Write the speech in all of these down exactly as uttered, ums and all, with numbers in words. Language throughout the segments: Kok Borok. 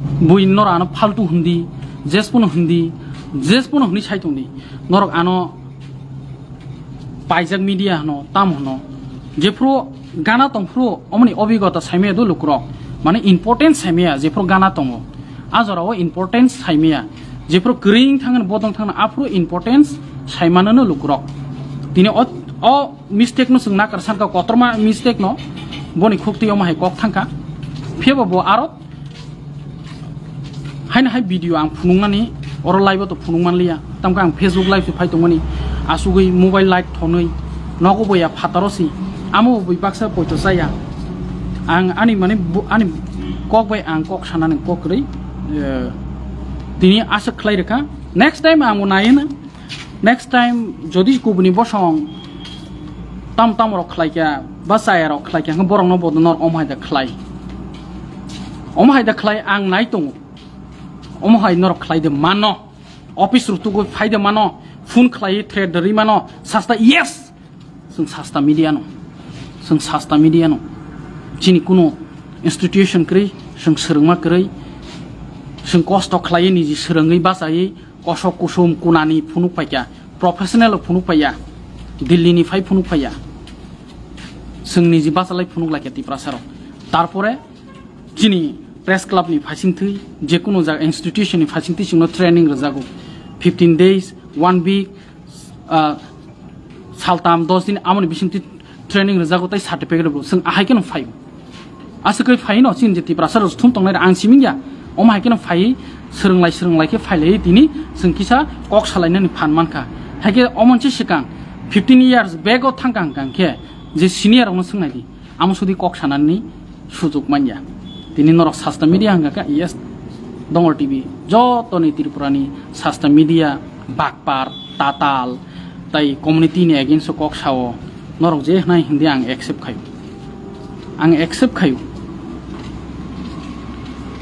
Bui norok ano faltu hindi, jespono hindi, jespono hindi sai tongdi. Norok ano paijak media hano, tam hano. Jephru gana tongphru omoni obigota saimaya do lukurok. Mane importance saimaya jephru gana tongo. A jorao importance saimaya. Jephru kring thangani bodong thangna aphru importance saimanono lukurok. Tini o, o mistake no chwng nakar sanka kotorma mistake no boni khukti omo hai kok thangka. Phiyaba bo aro haino hai video ang phunuknani oro live o to phunuk manliya. Tamkhe ang Facebook live se phai tongmani asugwi mobile light thonwi nogo boya phataro si amo bui baksa poito chaya. Ang ani mane bu-, ani kok bai ang kok sanani kok kwrwi, eh, tini aswk khlai rwkha. Next time ang bo nai hwno. Next time jodi kubuni bosong tam tam rok khlai kha ba chaya rok khlai kha, borok no bodo nor omo hai da khlai. Omo hai da khlai ang nai tongo. Omo hai norok khlai de mano. Office rok tugo phai de mano. Phone khlai threat de ri mano. Sasta yes. Chwng sasta media no. Chwng sasta media no. Chini kuno institution kwrwi, chwng swrwngma kwrwi. Chwng kosto khlai niji swrwngwi bachai. Kosok kusum kunani phunuk paikha, professional phunuk paiya, Delhi ni phai phunuk paiya, chwng niji bachalai phunuk laikha Tiprasa rok. Tarpore chini press club ni phaisingtwi, jekunu jaga institution ni phaisingtwi chwngno training rwjago, fifteen days, one week, ah, saltam dos din amoni bisingtwi training rwjago tei certificate rwbo chwng ahai kheno phaio. Aswk khe phaino chini je Tiprasa rok thum tongnai ang siming ya. Omo hai kheno phai swrwnglai swrwnglai khe phailai tini chwng kisa kok salainani phan mankha. Hai khe omo se swkang fifteen years back o thangkha hwnkha khe je senior rokno swngnai di. Amo sudi kok sanani sujuk manya. Tini norok sasta media hwnkha khe yes Dongor T V jotoni Tripura ni sasta media bakpar, tatal, tai community ni against o kok sao, norok je hnai hindi ang accept khayo. Ang accept khayo.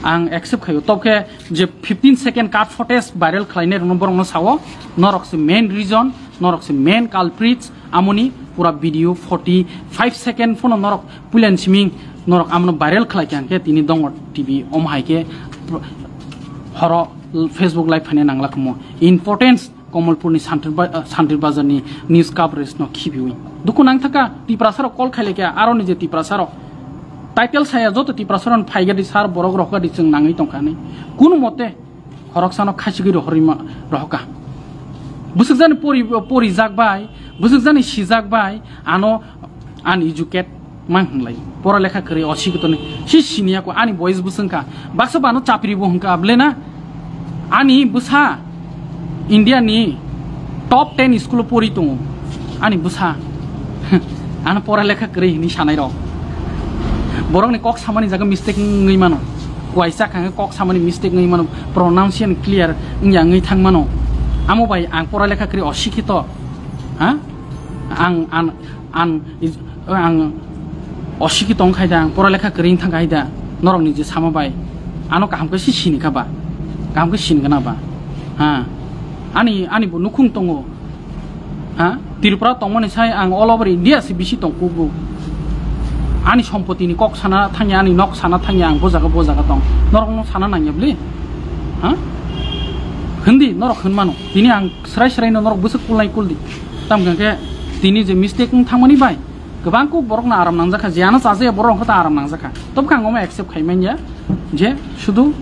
Ang accept khayo. Tobkhe je fifteen second cut footage viral khlainai rokno borokno sao, norok se main reason, norok se main culprits, amoni pura video forty five second phono norok puilan siming norok amno viral khlai kha hwnkhe tini Dongor T V omo hai khe horo Facebook live phaina nangla khumo importance Komolpurni Santir ba-, ah, Santir Bazarni news coverage no khibiwi. Dukhu nangthaka Tiprasa rok call khailekya aroni je Tiprasa rok title saya joto Tiprasa rok phaigadi sar borok rokgadi chwng nangwi tongkha hinwi. Kunu mote khoroksano khachigwi rohorwi ma-, rohoka. Bwswk jani pori, porijak bai, bwswk jani sijak bai, ano uneducated mang hinlai. Pora lekha kwrwi osikitoni si siniya ko ani boys bwswng kha. Baksa bano chapri bo hwnkha ble na. Ani bwsa India ni top ten school o pori tongo. Ani bwsa. Ano pora lekha kwrwi hinwi sanai rok. Borok ni kok samani jaga mistake wngwi mano. Kuaisa kha khe kok samani mistake wngwi mano. Pronunciation clear wngya wngwi thang mano. Amo bai ang pora lekha kwrwi osikito. Ha? Ang, ang, ang, ang osikito wngkhai da, ang pora lekha kwrwi wngthang khai da. Norok ni je sama bai. Ano kaham khe si sini kha ba. Kaham khe sini gana ba. Ha. Ani, ani bo nukhung tongo. Ha? Tripura tongmani sai ang all over India se bisi tong kubu. Ani sompoti ni kok sana thangya, ani nok sana thangya, ang bo jaga, bo jaga tong. Norok no sana nangya bli? Ha? Hindi, norok hwn mano. Tini ang srai srai no norok bwswk kulnai kuldi. Tam hwnkhe tini je mistake wng thangmani bai. Kwbang kuk borok no aram nangjak kha, je ano chajaya borok hwnkhe ta aram nangjak kha. Tobkha ang omo accept khai manya je sudu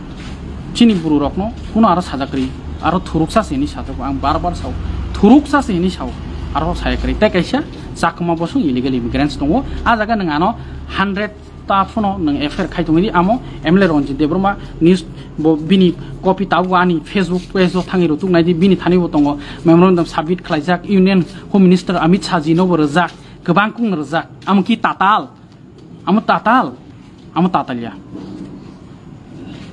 chini buru rok no kuno aro sajak ri, aro thuruksa se hinwi sajak ang bar bar sao, thuruksa se hinwi sao, aro saya kwrwi. Tei kaisa chakma bosong illegal immigrants tongo, a jaga nwng ano hundred ta phano nwng F I R khai tongwi di, amo M L A Ranjit Debbarma news bo bini copy tabuk ani Facebook page o thangwi rw tuknai di, bini thani bo tongo memorandum submit khlaijak, Union Home Minister Amit Shah ji no bo rwjak, kwbang kung rwjak, amo ki tatal, amo tatal, amo tatalya,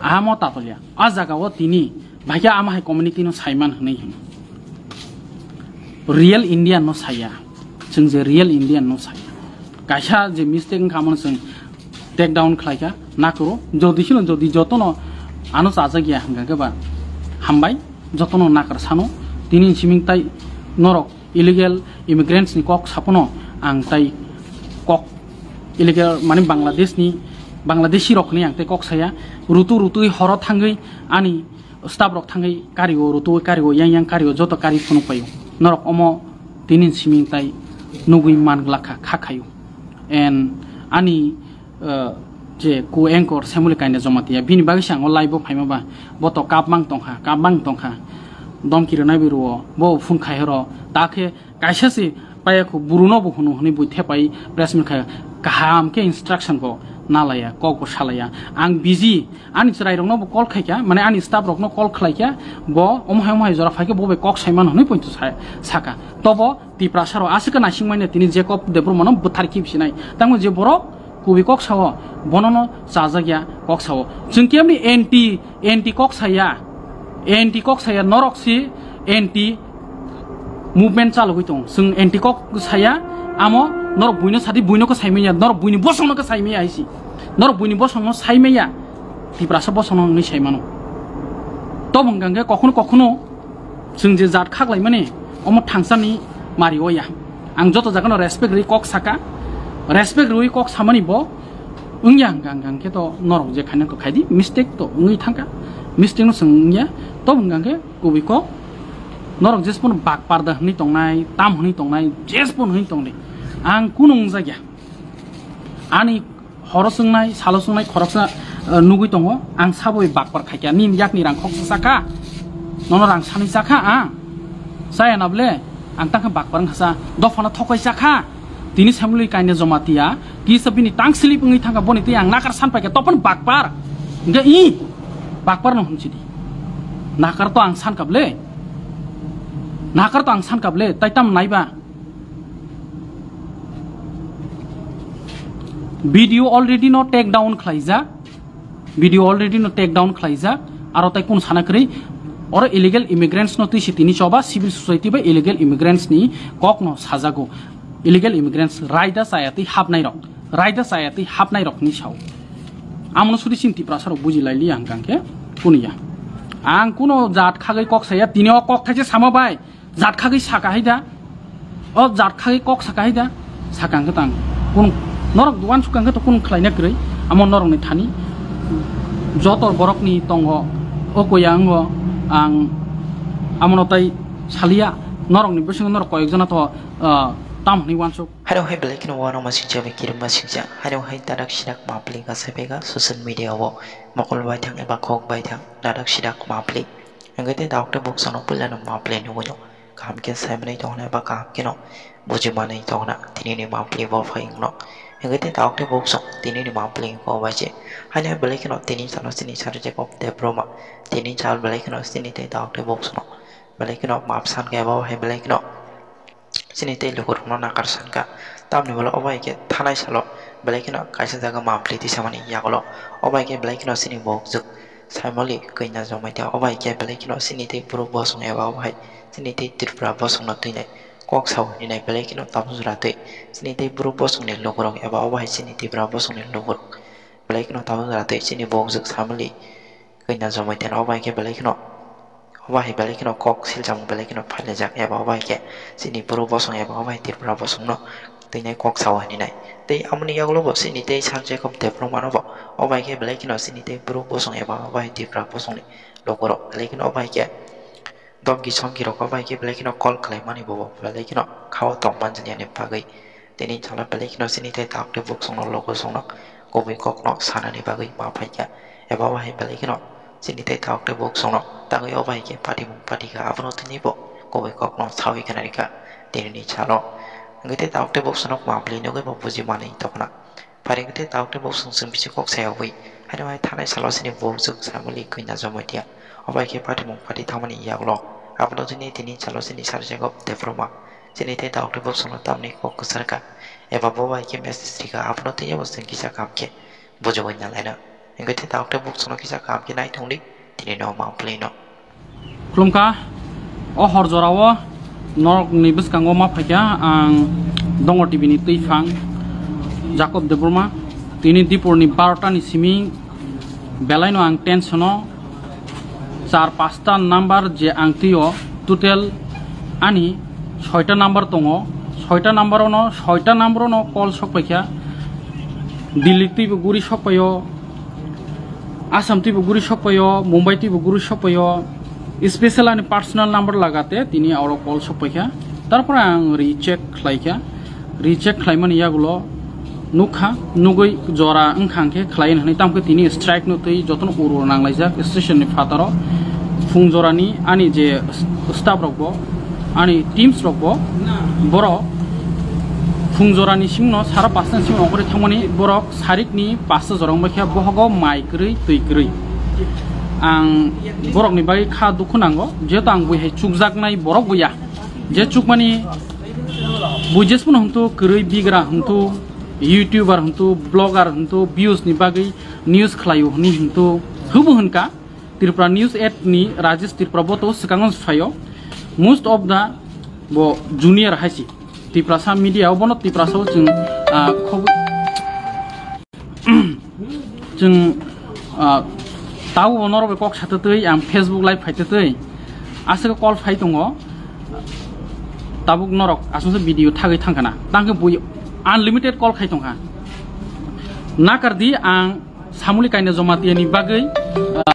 amo tatalya, a jaga o tini bahai khe amo hai community no saiman hwnwi hwn. Real Indian no saya. Chwng je real Indian no saya. Kaisa je mistake wngkha, amo chwng take down khlai kha, nakro. Jodi sino, jodi jotono ano chajak ya hwnkha khe ba hambai, jotono nakar sano. Tini siming tai norok illegal immigrants ni kok sapono ang tai kok illegal, mane Bangladesh ni Bangladeshi rok hinwi ang tei kok saya, rutu rutui horo thangwi ani staff rok thangwi kario, rutuwi kario, yang yang kario, joto kari phunuk paio. Norok omo tini siming tai nugwi man glakha, kha khaio. And ani, uh, je co-anchor Semoli Kainda Jamatia, bini bagwi se ang o live o phaima ba, bo to kap mang tongkha, kap mang tongkha. Domki rwnai bai rwo, bo phone khai horo, ta khe kaisa se paya khu buru no bo hunu hwnwi bui thepai press meet khai kaham khe instruction bo nalaya, kok bo salaya. Ang busy, ani chwrai rok no bo call khai kha, mane ani staff rok no call khlai kha, bo omo hai omo hai jora phai khe bo bai kok sai mano hwnwi poito sa-, saka. Tobo Tiprasa rok aswk khe naising manya tini Jacob Debbarma no bwthar khe bisinai. Tamo je borok kubui kok sao, bono no chajak ya kok sao. Chwng kemni anti, anti kok saya, anti kok saya, norok si anti movement chalogwi tongo. Chwng anti kok saya, amo norok buino sadi, buino khe saimanya, norok buini bosongno khe saimaya hai si. Norok buini bosongno saimaya, Tiprasa bosongno wngwi saimano. Tobo hwnkha khe kokhno kokhno chwng je jat khaklaimani, omo thangsani mari o ya. Ang joto jagano respect rwi kok saka, respect rwi kok samani bo wngya hwnkha, hwnkha khe to norok je khaina to khaidi, mistake to wngwi thangkha, mistake no chwng wngya. Tobo hwnkha khe kubui kok norok jespono bak parda hwnwi tongnai, tam hwnwi tongnai, jespono hwnwi tongdi. Ang kunu wngjakya. Ani horo chwngnai, salo chwngnai khoroksa, eh, nugwi tongo. Ang saboi bakpar khaikha. Nini yakni rang khoksa chakha. Nono rang sani chakha ang. Chaya na bole? Ang tangkha bakpar wngkha sa. Dophano thokai chakha. Tini Semoli Kainda Jamatia. Kisa bini tang slip wngwi thangkha boni twi ang nakar san paikha. Topon bakpar. Hingke i bakpar no hwnchidi. Nakar to ang sankha bole. Nakar to ang sankha bole. Tai tam naiba. Video already no take down khlaijak, video already no take down khlaijak, aro tai kunu sana kwrwi, oro illegal immigrants no twi se tini choba civil society bai illegal immigrants ni kok no sajago, illegal immigrants raida chaya twi hapnai rok, raida chaya twi hapnai rok ni sao. Amono sudi chini Tiprasa rok buji lai liya hwnkha khe kunu ya. Ang kuno jat khagwi kok saya, tini o kok thaise sama bai. Jat khagwi saka hai da? O jat khagwi kok saka hai da? Saka hwnkhe tang. Kunu norok uansuk kha hwnkhe to kunu khlaina kwrwi. Amo norokni thani joto borokni tongo. O koya wngo ang amono tai saliya. Norokni bisingo norok koyekjona to, ah, tam hwnwi uansuk. Haino hai belai kheno uanama singcha bai kirima singcha. Haino hai dadak sidak mapli gasai bai ga social media o mokol bai thang eba kok bai thang dadak sidak mapli. Hwnkhe tei daok tei bukchano puilano mapli nugwi no kaham khe saimanwi tongna eba kaham kheno bujimanwi tongna tinini mapli bo phai wngno. Hwnkhe tei daok tei bukchang tinini mapli wngkha obai se. Haino belai kheno tini salo chini sir Jacob Debbarma tini sal belai kheno chini tei daok tei bukchano belai kheno map san khe eba hai belai kheno chini tei lukurokno nakar sankha. Tamni ulo obo hai khe thanai salo belai kheno kaisa jaga mapli tisamani yagulo obo hai khe belai kheno chini bokjwk Saimoli Kanya Jamatia obo hai khe belai kheno chini tei borok bosong eba obo hai chini tei Tripura bosongno twinai kok sao hinwi nai belai kheno tabuk jora twi chini tei borok bosongni lukurok eba obo hai chini Tripura bosongni lukurok belai kheno tabuk jora twi chini bokjwk Saimoli Kanya Jamatia obo hai khe belai kheno obo hai belai kheno kok silchamo belai kheno phailajak eba obo hai khe chini borok bosong eba obo hai Tripura bosongno twinai kok sao hinwi nai. Tei amoni yagulo bo chini tei Sir Jacob Debbarma no bo obo hai khe belai kheno chini tei borok bosong eba obo hai Tripura bosongni lukurok belai kheno obo hai khe domki somki rok obo hai khe belai kheno call khlaimani bo belai kheno khao tong manjani bagwi. Tini chala belai kheno chini tei daok tei bukchangno lukurokno kubui kokno sanani bagwi ma phaikha. Eba obo hai belai kheno chini tei daok tei bukchangno tangwi obo hai khe patimung patikha abono tini bo kubui kokno sawi khna rikha tinini chalo. Hwnkhe tei daok tei bukchangno mapli nugwi bo buji manwi tongkhna. Pharing tei daok tei bukchang chwng bisi kok sayogwi haino hai thanai salo chini bukjwk Saimoli Kanya Jamatia obo hai khe patimung pati thangmani yagulo abono tini tini chalo chini Sir Jacob Debbarma. Chini tei daok tei bukchangno tamni kok kwchar kha eba bo bai khe message rikha abono tei abo chwng kisa kaham khe bujogwi nalaina. Hwnkhe tei daok tei bukchangno kisa kaham khe nai tongdi tini no mapli no. Khulumkha, o hor jorao norokni bwskango ma phaikha ang Dongor T V ni twiphang Jacob Debbarma. Tini dipor ni barota ni simi belaino ang tension o char pasta number je ang twi o total ani soita number tongo, soita number ono, soita number ono call sok paikha. Delhi twibo guri sokpaio, Assam twibo guri sokpaio, Mumbai twibo guri sokpaio, special ani personal number lagate tini oro call sokpaikha. Tarpore ang recheck khlaikha, recheck khlaimani yagulo nukha, nugwi jora wngkha hwnkhe khlai hwnwi, tamkhe tini strike no twi jotono uro nanglaijak station ni phataro. Phung jorani ani je staff rokbo, ani teams rokbo, borok phung jorani singno sara pasta singno ongkhorwi thangmani, borok sarikni pasta jora wngbaikha, bohogo mai kwrwi twi kwrwi. Ang borokni bagwi kha dukhu nango, jehetu ang bui hai chukjaknai borok bo ya. Je chukmani bui jesphano hwntu kwrwi bigra hwntu, YouTuber hwntu, blogger hwntu, views ni bagwi news khlaio hwnwi hwntu, hwbo hwnka. Tripura News eight ni Rajesh Tripura bo to swkango phaio. Most of the bo junior hai si. Tiprasa media o bono Tiprasa o chwng, ah, khobor chwng, ah, tabo bo norok bai kok satwi twi ang Facebook live phai twi aswk call phai tongo. Tabuk norok aswk video thagwi thangkha na. Tangkhe bui unlimited call khai tongkha. Nakardi ang Samuli Kaina Jamatia ni bagwi, ah,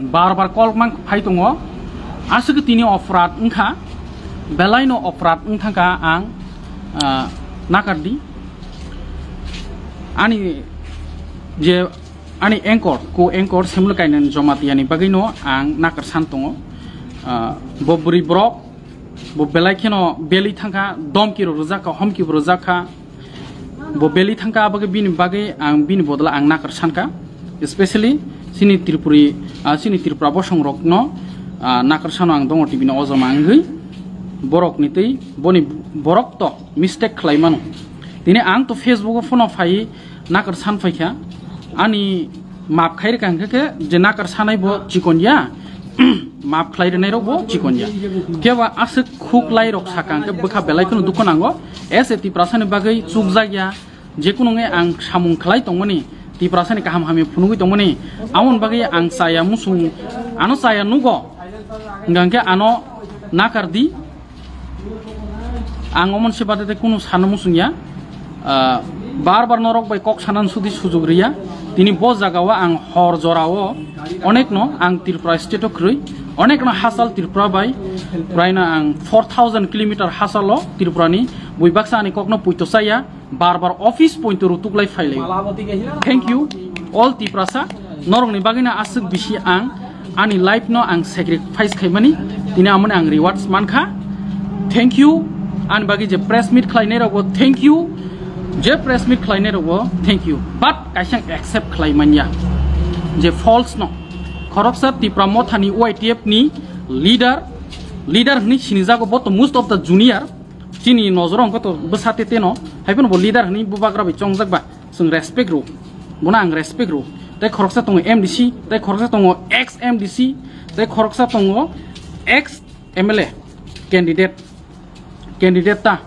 bar bar call mang phai tongo. Aswk tini ofrat wngkha, belaino ofrat wngthangkha ang, ah, nakardi. Ani je, ani anchor, co-anchor Samuli Kaina Jamatia ni bagwino ang nakar san tongo. Ah, bo bwrwi borok, bo belai kheno belwi thangkha, domki rok rwjak kha, homki bo rwjak kha. Bo belwi thangkha, abagwi bini bagwi ang bini bodol ang nakar sankha, specially chini Tripuri, ah, chini Tripura bosong rokno, ah, nakar sano ang dongo T V no ojoma wngwi borok ni twi boni borok to mistake khlai mano. Tini ang to Facebook o phone o phai nakar san phaikha, ani map khai rwkha hwnkhe khe je nakar sanai bo chikon ya, map khlai rwnai rok bo chikon ya. Khe ba aswk khuk lai rok sakha hwnkhe bwkha belai kheno dukhu nango. As a Tiprasa ni bagwi chukjak ya, je kunu wngwi ang samung khlai tongmani, Tiprasa ni kaham hamya phunugwi tongmani, amoni bagwi ang chaya musung, ano chaya nugo, hwnkha hwnkhe ano nakar di. Ang omo se bade tei kunu sano muchung ya. Ah, bar bar norok bai kok sanan sudi sujuk riya. Tini bo jaga o ang hor jora o onek no ang Tripura state o kwrwi, onek no hachal Tripura bai, prai no ang four thousand kilometer hachal o Tripura ni bui baksa ani kok no puito chaya. Bar bar office point o rutuk lai phai lai. Thank you all Tiprasa, norok ni bagwi no aswk bisi ang ani life no ang sacrifice khaimani, tini amoni ang rewards mankha. Thank you. Ani bagwi je press meet khlainai rokbo thank you, je press meet khlainai rokbo thank you, but kaisa accept khlai manya je false no. Khoroksa Tipra Motha ni Y T F ni leader, leader hwnwi sinijago, bo to most of the junior. Chini nojoro hwnkhe to bwsa tete no, hai phano bo leader hwnwi bubagra bai chongjak ba, chwng respect rw, bono ang respect rw. Tei khoroksa tongo M D C, tei khoroksa tongo ex M D C, tei khoroksa tongo ex M L A candidate, candidate ta.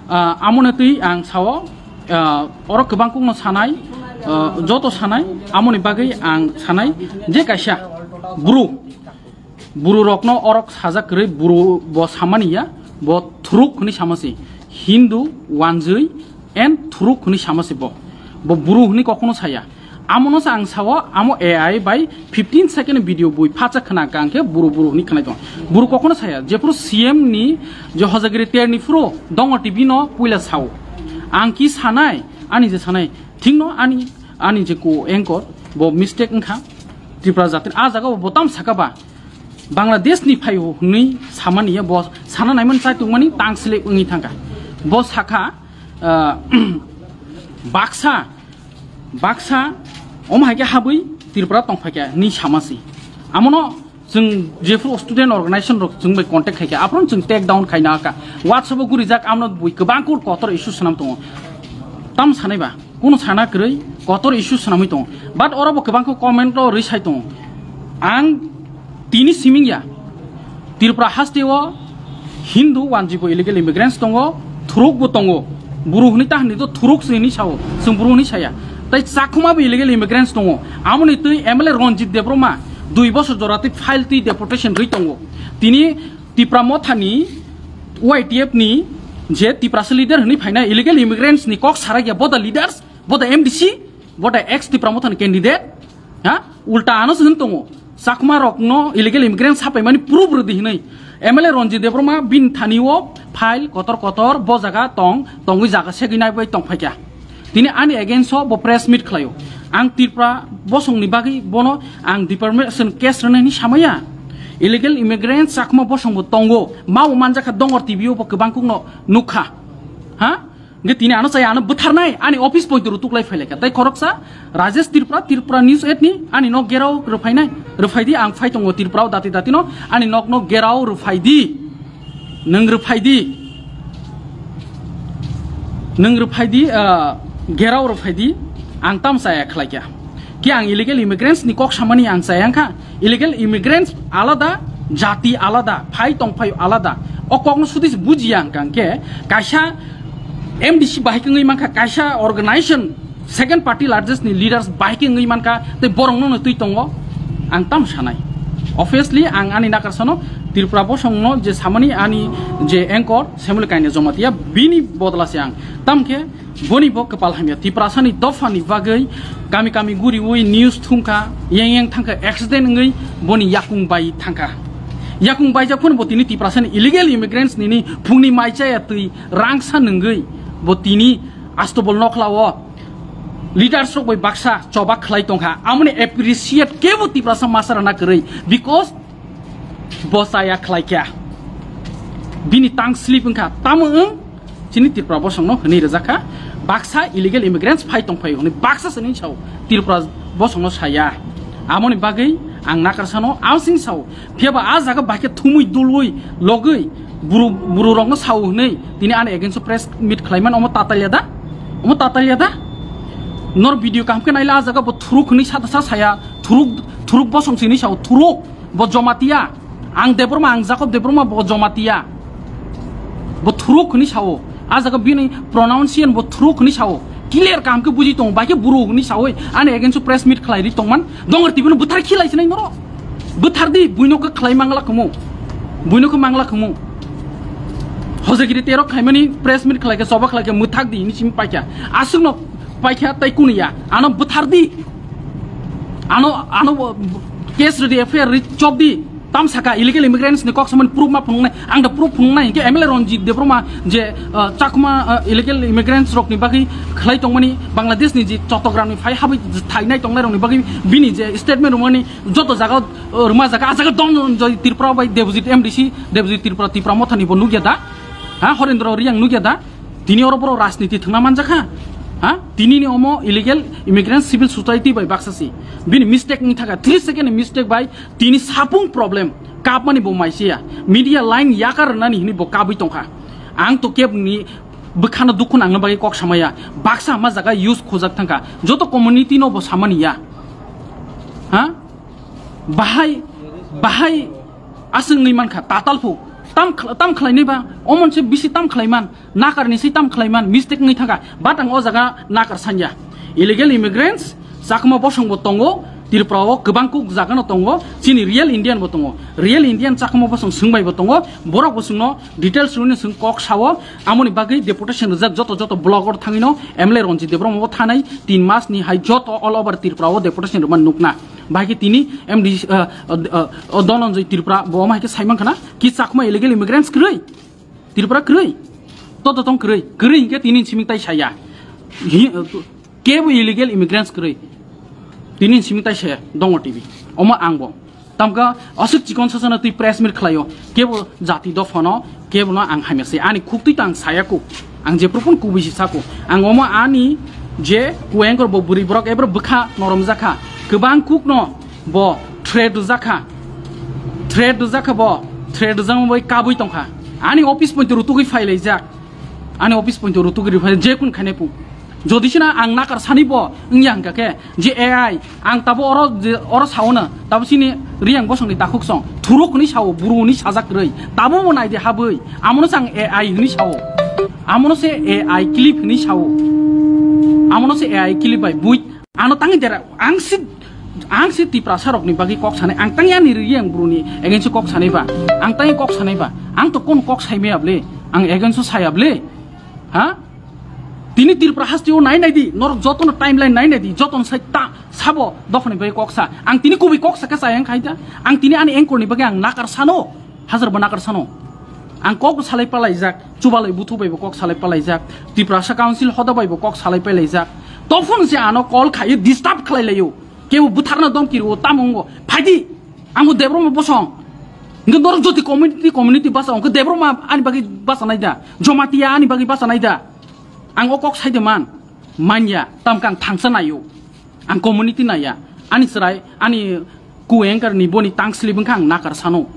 Ah, amoni twi ang sao, ah, oro kwbang kokno sanai, ah, joto sanai, amoni bagwi ang sanai je kaisa bru, buru rokno orok sajak kwrwi, buru bo samani ya, bo thuruk hwnwi sama se, Hindu wanjwi and thuruk hwnwi sama se bo, bo buru hwnwi kokno saya. Amono se ang sao, amo A I bai fifteen second video bui phacha khna kang khe buru buru hwnwi khnai tong. Buru kokno saya, jephuru C M ni je hojagiri ter ni phuru dongo T V no puila sao. Ang ki sanai, ani je sanai, thikno ani, ani je ko anchor, bo mistake wngkha. Tripura jatini a jaga bo botam saka ba. Bangladesh ni phai hwnwi samani ya, bo sana naimani chai tongmani tang slip wngwi thangkha. Bo sakha, ah, baksa, baksa, omo hai khe habwi Tripura tong phai kha ni sama si. Amono chwng jephru student organization rok chwng bai contact khai kha, aphuru chwng take down khaina kha. WhatsApp o gurijak amno bui kwbang kur kotor issue swnam tongo. Tam sanai ba? Kunu sana kwrwi kotor issue swnamwi tongo. But oro bo kwbang khe comment o rwi sai tongo. Ang tini siming ya. Tripura haste o Hindu wanjwi bo illegal immigrants tongo, thuruk bo tongo. Buru hwnwi ta hwnwi to thuruk se hwnwi sao, chwng buru hwnwi saya. Tai Chakhuma bo illegal immigrants tongo. Amoni twi M L A Ranjit Debbarma dui bosor jora twi file twi deportation rwi tongo. Tini Tipra Mothani Y T F ni Je Tiprasa leader hwnwi phainai illegal immigrants ni kok sarakya, bo the leaders, bo the M D C, bo the ex Tipra Motha ni candidate, ha? Ulta ano se hwn tongo. Chakma rokno illegal immigrants hapaimani proof rwdi hwnwi M L A Ranjit Debbarma bini thani o file kotor kotor bo jaga tong, tongwi jaga segwi naibai tongphaikha. Tini ani against o bo press meet khlaio. Ang Tripura bosongni bagwi bono ang deportation case rwnaini samaya. Illegal immigrants Chakma bosongbo tongo. Mao manjakha Dongor T V o bo kwbang kukno nukha. Ha? Hingke tini ano chaya ano bwtharnai, ani office poito rw tuklai phailaikha. Tai khoroksa Rajesh Tripura, Tripura News eight ni ani nok gerao rwphainai. Rwphaidi, ang phai tongo Tripura o dati dati no, ani nok no gerao rwphaidi. Nwng rwphaidi. Nwng rwphaidi, ah, gerao rwphaidi. Ang tam chaya khlaikha. Ki ang illegal immigrants ni kok samani ang chaya wngkha. Illegal immigrants alada, jati alada, phai tongphai alada. O kokno sudis bujiya ang kangke kaisa M D C bahai kangwi mankha, kaisa organization second party largest ni leaders bahai kangwi mankha, tei borok no twi tongo. Ang tam sanai. Obviously ang ani nakarsano Tripura bosongno je samani ani je anchor Semoli Kainai Jamatia bini bodla se ang. Tamkhe Boni bo kwpal hamya. Tiprasani dophani bagwi kami kami guriwi news thumkha, yang yang thangkha, accident wngwi boni yakung bai thangkha. Yakung baijak phano bo tini Tiprasani illegal immigrants nini phungni mai chaya twi rangsa nungwi bo tini astobol nokhlao leaders rok bai baksa chobak khlai tongkha. Amoni appreciate kebo Tiprasa masa rana kwrwi, because bo chaya khlaikha. Bini tang slip wngkha. Tamo wng chini Tripura bosongno hwnwi rwjakha. Baksa illegal immigrants phai tongphai hwnwi baksa sini sao Tripura bosongno saya. Amoni bagwi ang nakarsano amsing sao. Phiyaba a jaga bahai khe thumwi dulwi logwi buru, buru rokno sao hwnwi tini ani against o press meet khlaiman omo tatalya da? Omo tatalya da? Nor video kaham khe naila a jaga bo thuruk hwnwi sa, sa saya, thuruk, thuruk bosong sini sao, thuruk. Bo Jamatia. Ang Debbarma, ang Jacob Debbarma, bo Jamatia. Bo thuruk hwnwi sao. A jaga bini pronunciation bo thuruk hwnwi sao. Clear kaham khe buji tongo, bai khe buru hwnwi saui ani against o press meet khlai ri tongman. Dongor T V no bwthar khilai sinai noro. Bwthar di, buino khe khlai mangla khumu. Buino khe mangla khumu. Hojagiri terok khaimani press meet khlai khe, choba khlai khe mwthak di hwnwi simi paikha. Aswkno paikha tai kuniya. Ano bwthar di. Ano, ano case rwdi, F I R rwi chop di. Tam saka illegal immigrants ni kok samani proof ma phunuknai. Ang da proof phunuknai hinkhe M L A Ranjit Debbarma je, uh, Chakma, uh, illegal immigrants rokni bagwi khlai tongmani Bangladesh ni je Chattogram ni phai habwi thainai tongnai rokni bagwi bini je statement rwmani joto jaga, uh, rwma jaga, a jaga Dhananjay Tripura bai Debojit M D C, Debojit Tripura, Tipra Mothani bo nukya da? Ha, Horendra Reang nukya da? Tini oro borok rajniti thwngna manjakha? Ha? Tini ni omo illegal immigrant civil society bai baksa si. Bini mistake wng thaka, three second ni mistake bai tini sapung problem. Kapmani bo maisiya. Media line yakar rwnani hini bo kabwi tongkha. Ang to kebni bwkhano dukhu nangna bagwi kok samaya. Baksa hama jaga use khojak thangkha. Joto community no bo samani ya. Ha? Bahai, bahai aswngwi mankha, tatal phu. Tam khla-, tam khlainai ba? Omonse bisi tam khlaiman. Nakar ni si tam khlaiman, mistake wngwi thangkha. But ang o jaga nakar sanya. Illegal immigrants, Chakma bosong bo tongo, Tripura o kwbang kuk jaga no tongo, chini real Indian bo tongo. Real Indian Chakma bosong swngbai bo tongo, borok bo chwngno details rwni chwng kok sao, amoni bagwi deputation rwjak joto joto block o thangwi no M L A Ranjit Debbarma bo thanai tin mas ni hai joto all over Tripura o deputation rwma nukna. Bahai khe tini M D C, uh, uh, uh, Dhananjay Tripura bo omo hai khe sai mankha na, ki Chakma illegal immigrants kwrwi? Tripura kwrwi? Toto tong kwrwi? Kwrwi hinkhe tini simi tai saya. Hi-, uh, kebo illegal immigrants kwrwi. Tini simi tai saya, Dongor T V. Omo ang bo. Tamkha aswk chikon sasana twi press meet khlaio. Kebo jati dophano, kebono ang hamya se. Ani khuktwi ta ang saya kuk. Ang jephru phun kubui si sako. Ang omo ani je kuengkor bo bwrwi borok ebro bwkha norom jakha. Kwbang kukno bo threat rwjakha. Threat rwjakha bo. Threat rwjakma bai kabui tongkha. Ani office poito rutugwi phailaijak. Ani office poito rutugwi rwphai je kun khainai pu. Jodi sina ang nakar sani bo wngya hwnkha khe, je A I, ang tabo oro je, oro saono, tabo chini Reang bosongni takhuk song, thuruk hwnwi sao, buru hwnwi sajak kwrwi, tabo bo naidi habwi, amono se ang A I hwnwi sao, amono se A I clip hwnwi sao, amono se A I clip bai bui, ano tangwi dera, ang si, ang si Tiprasa rokni bagwi kok sanai, ang tangwi ani Reang buruni against kok sanai ba, ang tangwi kok sanai ba, ang to kon kok sai maya bwle? Ang against o saya ble. Ha? Tini Tripura haste o nai nai di, norok jotono timeline nai nai di, jotono sai ta sabo dophani bai kok sa. Ang tini kubui kok sa khe chayang khai da. Ang tini ani anchor ni bagwi ang nakar sano. Hajar bo nakar sano. Ang kok salai palaijak, chubalai buthu bai bo kok salai palaijak, Tiprasa Council hoda bai bo kok salai palaijak. Tophon se ano call khai disturb khlai laio. Kebo butharna domki rio tamungo. Phaidi. Ang bo Debbarma bosong. Hingke norok joti community, community basa, hingke Debbarma ani bagwi basa nai da. Jamatia ani bagwi basa nai da. Ang o kok sai de man. Manya, tamkhe ang thangsa naio. Ang community naiya. Ani chwrai, ani co-anchor ni boni tang slip wngkha ang nakar sano.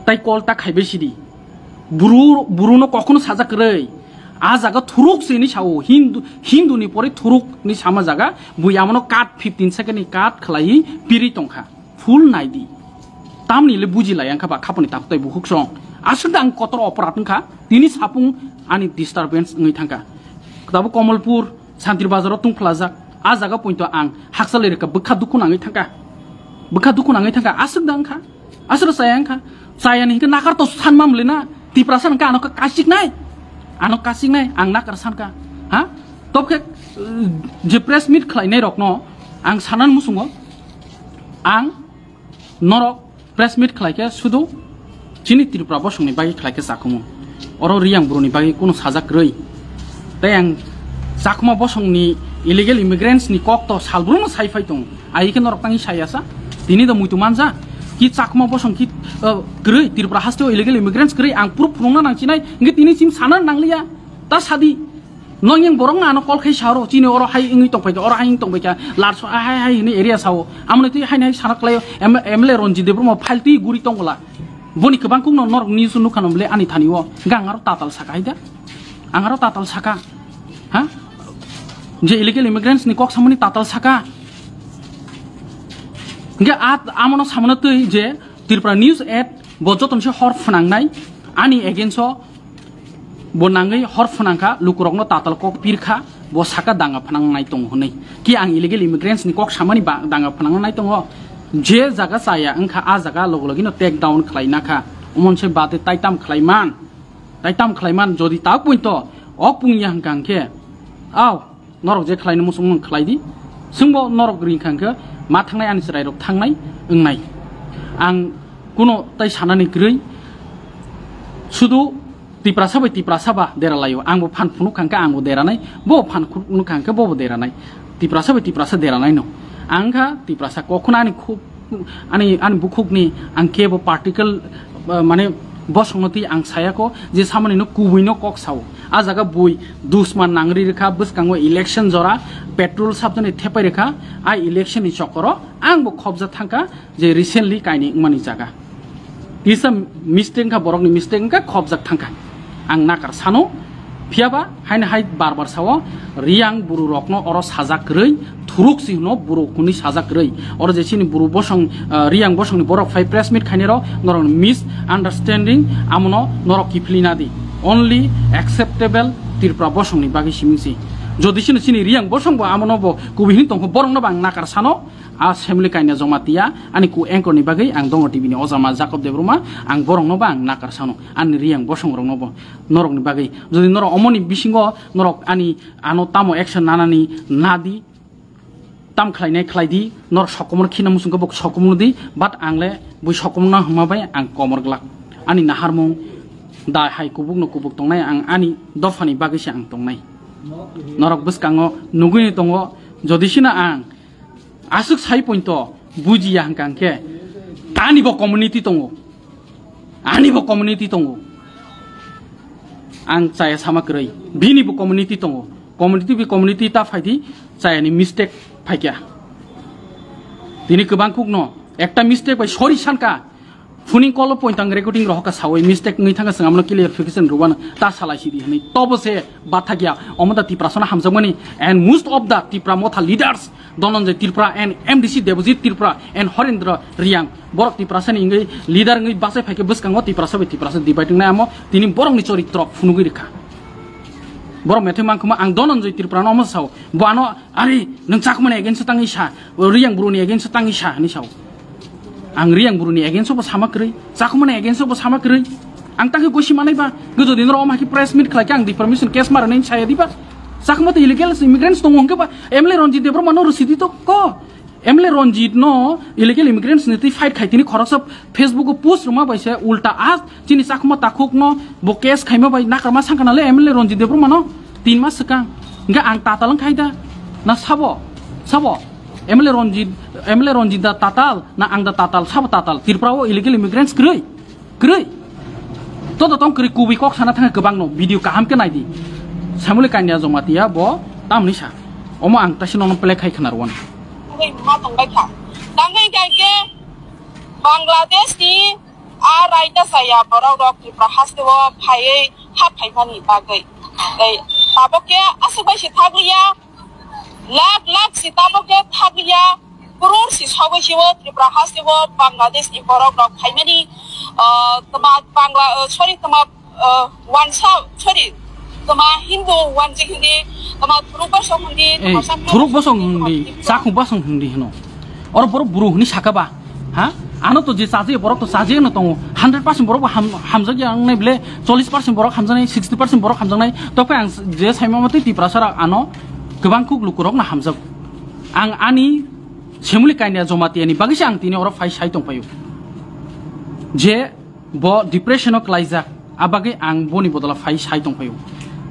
Tai call ta khaibai sidi. Buru, buru no kokno sajak kwrwi. A jaga thuruk se ni sao. Hindu, Hindu ni pore thuruk ni sama jaga. Bui amono cut fifteen second ni cut khlaiwi piri tongkha. Full nai di. Tamni le buji lai ang kha ba khaponi tak tei bukhuk song. Aswk da ang kotor oporad wng kha. Tini sapung ani disturbance wngwi thang kha. Tabuk Komolpur, Santri Bazar o tungphlajak. A jaga pointo ang haksa le rwkha bwkha dukhu nangwi thang kha. Bwkha dukhu nangwi thang kha. Aswk da wng kha. Aswk chaya wng kha. Chaya ni hingke nakar to san mam le na. Tiprasa wng kha ano kha kasik nai. Ano kasik nai ang nakar san kha. Ha? Tobkhe, uh, je press meet khlai nai rok no ang sanan musungo. Ang norok press meet khlai khe sudu chini Tripura bosongni bagwi khlai khe chakumu. Oro Riyang buruni bagwi kunu sajak kwrwi. Tei ang Chakma bosongni illegal immigrants ni kok to salbrum no sai phai tong. Ai khe norok tangwi sai asa. Tini do muitu manja. Ki Chakma bosong ki, uh, kwrwi Tripura haste o illegal immigrants kwrwi ang proof phunukna nang chinai. Hingke tini sim sana nangliya. Ta sadi. Nong yang borok na ano call khai sa oro, chini oro hai wngwi tong paikha, oro hai wngwi tong paikha, larso hai hai hini area sao. Amoni twi hai hai sana klai M L A Ranjit Debbarma file twi guri tong bwla. Boni kwbang kuk no norok news nukha no bwle ani thani o. Hingke ang aro tatal saka hai da. Ang aro tatal saka. Ha? Je illegal immigrants ni kok samani tatal saka. Hingke at amono samano twi je Tripura News at bo joton se hor phnangnai ani against o. Bo nangwi hor phnangkha, lukurokno tatal kok pirkha, bo saka danga phnangnai tongo hwnwi. Ki ang illegal immigrants ni kok samani ba danga phnangnai tongo? Je jaga chaya wngkha, a jaga logo logino take down khlaina kha. Omonse bade taitam khlaiman, taitam khlaiman jodi ta pointo ok pungya hwnkha hwnkhe, aw, norok je khlaina muchung mung khlai di. Swngbo norok ring kha hwnkhe ma thangnai ani chwrairok thangnai wngnai. Ang kuno tai sanani kwrwi, sudu Tiprasa bai Tiprasa ba dera laio. Ang bo phan phunuk kha hwnkhe ang bo deranai, bo phan phunuk kha hwnkhe bo bo deranai. Tiprasa bai Tiprasa deranai no. Ang kha Tiprasa kokhno ani khuk, ani, ani bukhukni ang kebo particle, uh, mane bosongno twi ang sayako je samani no kubui no kok sao. A jaga bui dusman nangri rikha bwskango election jora petrol sabjani thepai rikha a election ni chokoro ang bo khobja thangkha je recently kaini wngmani jaga. Kisa mistake wngkha, borokni mistake wngkha, khobjak thangkha. Ang nakar sano, phiyaba haino hai bar bar sao, Riyang buru rokno oro sajak kwrwi, thuruk si hwno buru hwnwi sajak kwrwi. Oro je chini buru bosong, ah, Riyang bosongni borok phai press meet khainai rok, norokni misunderstanding, amono norok kiphilina di. Only acceptable Tripura bosongni bagwi siming si. Jodi sino chini Riyang bosong bo amono bo kubui hwnwi tongkho, borokno bo ang nakar sano, A family kaina Jamatia, ani ku anchor ni bagwi ang Dongor T V ni ojama Jacob Debbarma, ang borokno bo ang nakar sano, ani Riyang bosong rokno bo norokni bagwi. Jodi norok omoni bisingo norok ani ano tamo action nanani nadi, tam khlainai khlai di, norok sokomor khina muchungkhe bo sokomor di, but ang le bui sokomor na hwnma bai ang komor glak. Ani naharmung da hai kubuk no kubuk tongnai, ang ani dophani bagwi se ang tongnai. Norok bwskango nugwi tongo, jodi sina ang Aswk sai pointo bujiya hwnkha hwnkhe tani bo community tongo, ani bo community tongo. Ang chaya sama kwrwi, bini bo community tongo, community bi community ta phaidi chayani mistake phaikya. Tini kwbang kukno ekta mistake bai sorry sanka. Phuning call o point ang recording rohorkha sawi mistake wngwi thangkha, chwng amno clarification rwano ta salai sidi hwnwi. Tobo se bathakya omo da Tiprasano hamjakmani and most of the Tipra Motha leaders Dhananjay Tripura and M D C Debojit Tripura and Horendra Riyang borok Tiprasani wngwi leader wngwi bachai phaikhe bwskango Tiprasa bai Tiprasa divide wngnai amo tini borokni choritrok phunugwi rwkha. Borok methai mangkhuma ang Dhananjay Tripurano omo sao bo ano Ari, nwng Chakmani against o tangwi sa, o Riyang Buruni against o tangwi sa, hinwi sao. Ang Riyang Buruni against o bo sama kwrwi, Chakmani against o bo sama kwrwi. Ang takhe gosi manai ba, gojo din ro ma ki press meet khlai khe ang defamation case mara nai saya di ba. Chakma to illegal immigrants tongo hwnkhe ba, M L A Ranjit Debbarma no rwsidi to ko. M L A Ranjit no illegal immigrants ni twi fight khai tini khoroksa Facebook o post rwma bai se ulta a chini Chakma takhuk no bo case khaima bai nakarma sangkha nale M L A Ranjit Debbarma no tin mas swkang. Hwnkhe ang tatal wng khai da na sabo, sabo M L A Ranjit, M L A Ranjit da tatal na ang da tatal, sabo tatal? Tripura o illegal immigrants kwrwi. Kwrwi. Todo tong kwrwi, kubui kok sana thangkha kwbangno, video kaham khe naidi. Samuli Kanya Jamatia bo tamni sa. Omo ang taisi nono play khai khna rwano. Tangwi ma tongbai kha. Tangwi kha khe Bangladesh ni a raida saya borok rok Tripura haste o phaiwi ha phaimani bagwi. Tei tabok khe aswk bai se thakliya. Lakh lakh si tabok khe thakliya, crore si sogwi si o Tripura haste o Bangladesh ni borok rok phaimani, ah, tma Bangla, ah, sorry, tma, ah, wansa, sorry, tma Hindu wanjik hindi, tma thuruk bosong hindi, Eh, tma sakma thuruk bosong bosong hindi, hindi, sakhu bosong hindi hino. Oro borok buru hini saka ba. Ha? Ano to je chaje borok to chaje no tongo. Hundred percent borok bo ham-, hamjakya ang nai bile, chollish percent borok hamjaknai, sixty percent borok hamjaknai. Tokhe ang je saima mate Tiprasa rak ano kwbang khuk lukurok no hamjak. Ang ani Semuli Kanya Jamatia ni bagwi se ang tini oro phai sai tongphaio. Je bo depression o klaijak, a bagwi ang boni bodola phai sai tongphaio.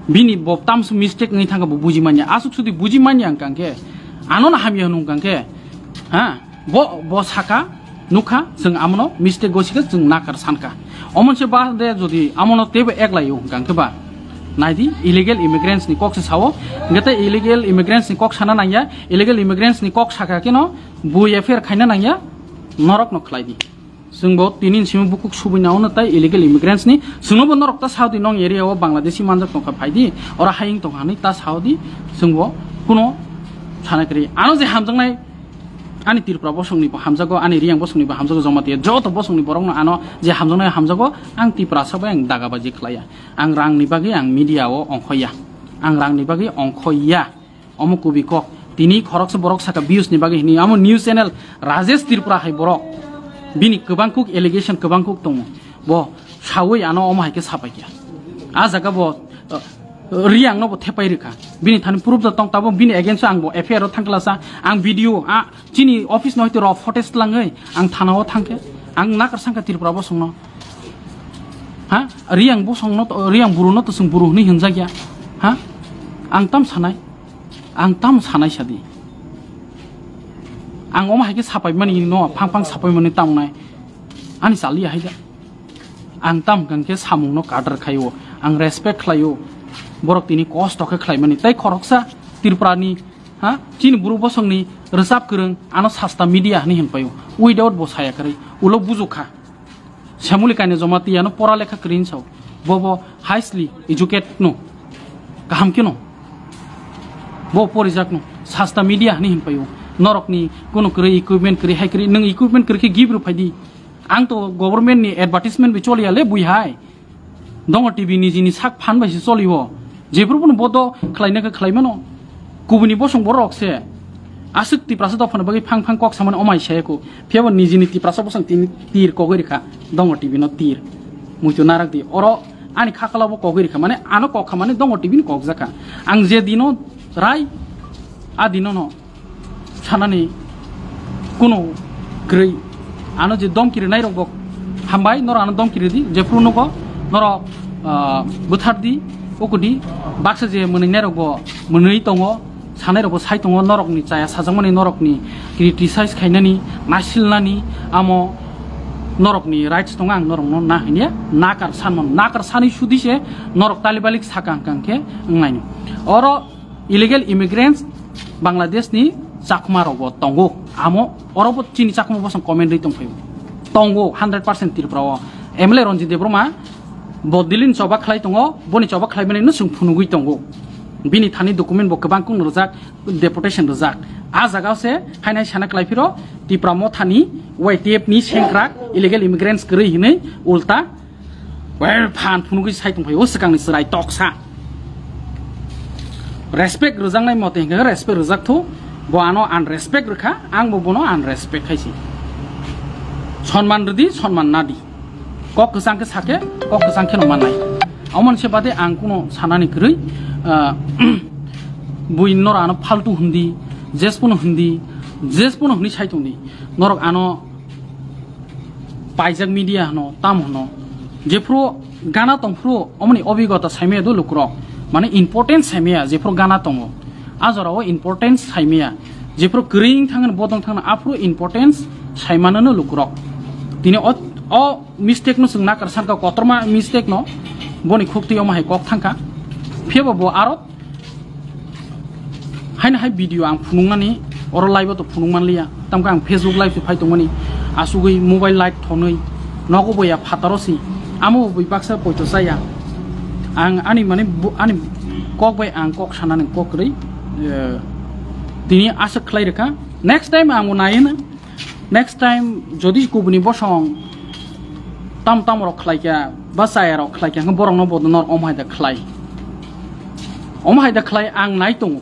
Bini bo tamso mistake wngwi thangkha bo buji manya. Aswk sudi buji manya ang kangkhe, ano no hamya hwnung kangkhe, ha? Bo, bo saka, nukha, chwng amono mistake gosikha, chwng nakar sankha. Omonse ba de jodi amono teibo eklaio hwnkha hwnkhe ba, naidi, illegal immigrants ni kok se sao, hwnkhe tei illegal immigrants ni kok sana nangya, illegal immigrants ni kok saka kheno bo F I R khaina nangya, norok no khlai di. Chwng bo tini simi bukuk subui na ono tai illegal immigrants ni, chwngno bo norok ta sao di, nong area o Bangladeshi manjak tongkha, phai di, oro hayung tongkha hinwi ta sao di, chwng bo kuno sana kwrwi. Ano je hamjaknai, ani Tripura bosongni bo hamjago, ani Riyang bosongni bo hamjago, Jamatia joto bosongni borokno ano je hamjaknai hamjago, ang Tiprasa bai ang dagabaji khlaiya. Ang rangni bagwi ang media o ongkhoya. Ang rangni bagwi ongkhoya. Omo kubui kok. Tini khoroksa borok saka views ni bagwi hini. Amo news channel Rajesh Tripura hai borok. Bini kwbang kuk allegation kwbang kuk tongo. Bo sawi ano omo hai khe sapai kya. A jaga bo, uh, Riyang no bo thepai rwkha. Bini thani proof da tong, tabo bini against o ang bo F I R o thang klasa. Ang video, a, chini office no hoite raw footage twlangwi ang thana o thang khe. Ang nakar sangkha Tripura bosong no. Ha? Riyang bosong no to, Riyang buru no to chwng buru hwnwi hwnjak ya. Ha? Ang tam sanai. Ang tam sanai sadi. Ang omo hai khe sapai mani no, phang phang sapai mani tam nai. Ani chali hai da. Ang tam hwnkhe samung no kadar khaio. Ang respect khlaio. Borok tini kosto khe khlai mani. Tai khoroksa Tripura ni, ha? Chini buru bosong ni rwchap kwrwng ano sasta media hwnwi hwnpaio. Without bo saya kwrwi. Ulo bujukha. Semuli Kanya Jamatia no pora lekha kwrwi hinwi sao. Bo bo highly educated no. Kaham khe no. Bo porijak no. Sasta media hwnwi hwnpaio. Norok ni kuno kwrwi equipment kwrwi hai kwrwi. Nwng equipment kwrwi khe give rw phai di. Ang to government ni advertisement bai choliya le bui hai. Dongo T V ni jini sak phan bai se choli o. Jephru bono bodo khlaina khe khlai mano. Kubuni bosong borok se. Aswk Tiprasa dophano bagwi phang phang kok samani omai se ko. Phiya bo nijini Tiprasa bosong tin tir kogwi rikha. Dongo T V no tir. Muitu narak di. Oro ani khakala bo kogwi rikha. Mane ano kok kha mane Dongo T V ni kok jakha. Ang je dino rai a dino no sanani kuno kwrwi. Ano je domkiri nairok bo hambai, noro ano domkiri di, jephru nugo, noro, ah, bwthar di, ukudi, baksa je mwnwi nairok bo mwnwi tongo, sanai rok bo sai tongo, norok ni chaya sajakmani, norok ni criticize khainani, nasilnani, amo norok ni rights tongo, ang norok no na hinya, nakar sanmano, nakar sani sudi se norok talibalik sakang kang khe wngnai no. Oro illegal immigrants Bangladesh ni Chakma rok bo tongo. Amo oro bo chini Chakma bosong comment rwi tongphaio. Tongo hundred percent Tripura o. M L A Ranjit Debbarma bo Delhi ni choba khlai tongo, boni choba khlai mani no chwng phunugwi tongo. Bini thani document bo kwbang kung rwjak, deportation rwjak. A jaga o se hainai sana klai phiro Tipra Motha ni Y T F ni sengkrak illegal immigrants kwrwi hinwi ulta Well, phan phunugwi sai tongphai, o swkangni chwrai toksa. Respect rwjaknai mote hwnkhe respect rwjak thu, bo ano unrespect rwkha, ang bo bono unrespect khai si. Sonman rwdi, sonman nadi. Kok kwchang khe sake, kok kwchang kheno mannai. Omo se bade ang kuno sanani kwrwi, ah, bui nor ano faltu hindi, jespono hindi, jespono hindi sai tongdi. Norok ano paijak media hwno, tam hwno. Jephru gana tongphru omoni obigota saimaya do lukurok. Mane importance saimaya jephru gana tongo. A jorao importance saimaya. Jephru kwrwi thangno bodong thangno aphru importance saimano no lukurok. Tini o, o mistake no chwng nakar sanka kotorma mistake no boni khuk twi omo hai kok thangka. Phiyaba bo aro Haino hai video ang phunuknani oro live o to phunuk manliya. Tamkhe ang Facebook live se phai tongmani. Asugwi mobile light thonwi nogo boya phataro si. Amo bui baksa poito chaya. Ang ani mane bu-, ani kok bai ang kok sanani kok kwrwi, eh, tini aswk khlai rwkha. Next time ang bo nai na. Next time jodi kubuni bosong tam tam rok khlai kha ba chaya rok khlai kha, borok no bo nor om hai da khlai. Om hai da khlai ang nai tongo.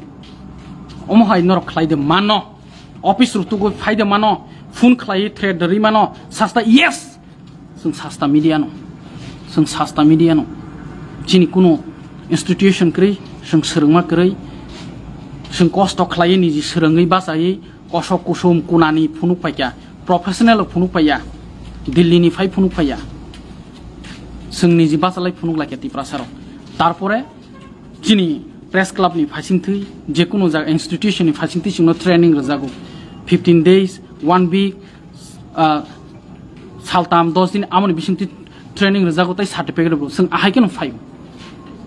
Omo hai norok khlai de mano. Office rok tugo phai de mano. Phone khlai threat de ri mano. Sasta yes. Sung sasta media no. Sung sasta media no. Chini kuno institution kwrwi, sung swrwngma kwrwi, sung kosto khlai niji swrwngwi bachai kosok kusum kunani phunuk paikya, professional phunuk paiya, Delhi ni phai phunuk paiya. Sung niji bachalai phunuk laikya Tiprasa rok. Tarpore chini press club ni phasingtwi, jekunu jaga institution ni phasingtwi chwngno training rwjago. Fifteen days, one week, ah, saltam, dos din amoni bisingtwi training rwjago tei certificate rwbo. Chwng ahai kheno phaio.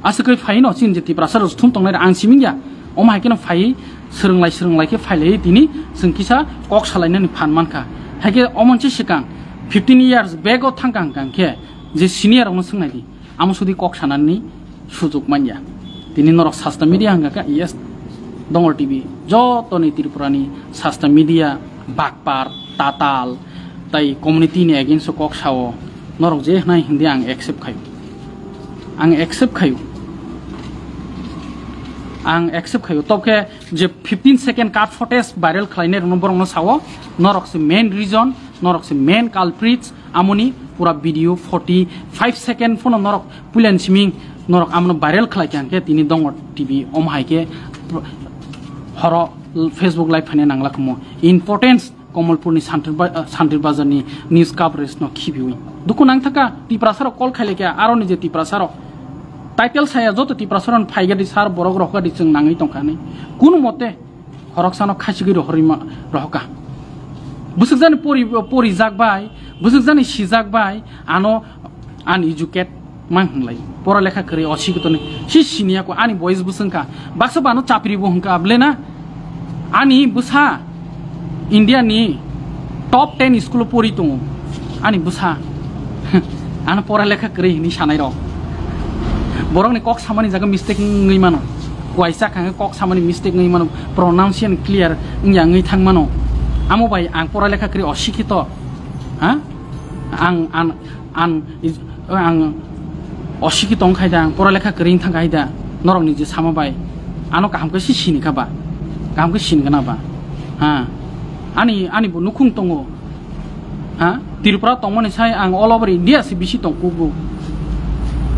Aswk khe phaino chini je Tiprasa rok thum tongnai ang simingya. Omo hai kheno phai swrwnglai swrwnglai khe phailai tini chwng kisa kok salainani phan mankha. Hai khe omonsi swkang fifteen years back o thangkha hwnkha khe je senior rokno swngnaidi. Amo sudi kok sanani sujuk manya. Tini norok sasta media hwnkha khe, yes, Dongor T V, jotoni Tripurani sasta media, bakpar, tatal, tai community ni against o kok sao, norok je hnai hindi ang accept khayo. Ang accept khayo. Ang accept khayo. Tobkhe je fifteen second cut footage viral khlainai rokno borokno sao, norok se main reason, norok se main culprits, amoni pura video forty five second phono norok puilan siming norok amno viral khlai kha hwnkhe tini Dongor T V om hai khe horo Facebook live phaina nangla khumo importance Komolpurni Santir ba-, ah, Santir Bazarni news coverage no khibiwi. Duku nang thaka Tiprasa rok call khaile kya aro nije Tiprasa rok title saya joto Tiprasa rok phaiga di sar borok rok di chwng nangwi tongkha ni. Kunu mote khoroksano khachigwi rohorwi ma-, rohoka. Bwswk jani pori, pori jak bai, bwswk jani sijak bai, ano uneducated mang hwnlai. Pora lekha kwrwi osikito ni. Si siniya ko ani boys bwswng kha. Baksa bano chapri bo hwnkha ble na. Ani bwsa India ni top ten school o pori tongo. Ani bwsa. Ano pora lekha kwrwi hwnwi sanai rok. Borok ni kok samani jaga mistake wngwi mano. Waisa kha kok samani mistake wngwi mano. Pronunciation clear wngya wngwi thang mano. Amo bai ang pora lekha kwrwi osikito. Ha? Ang, ang, ang, ang osikito wngkhai da, ang pora lekha kwrwi wngthang khai da. Norok ni je sama bai. Ano kaham khe si sini kha ba? Kaham khe sini gana ba? Ha? Ani, ani bo nukhung tongo. Ha? Tripura tongmani sai ang all over India se bisi tong kubu.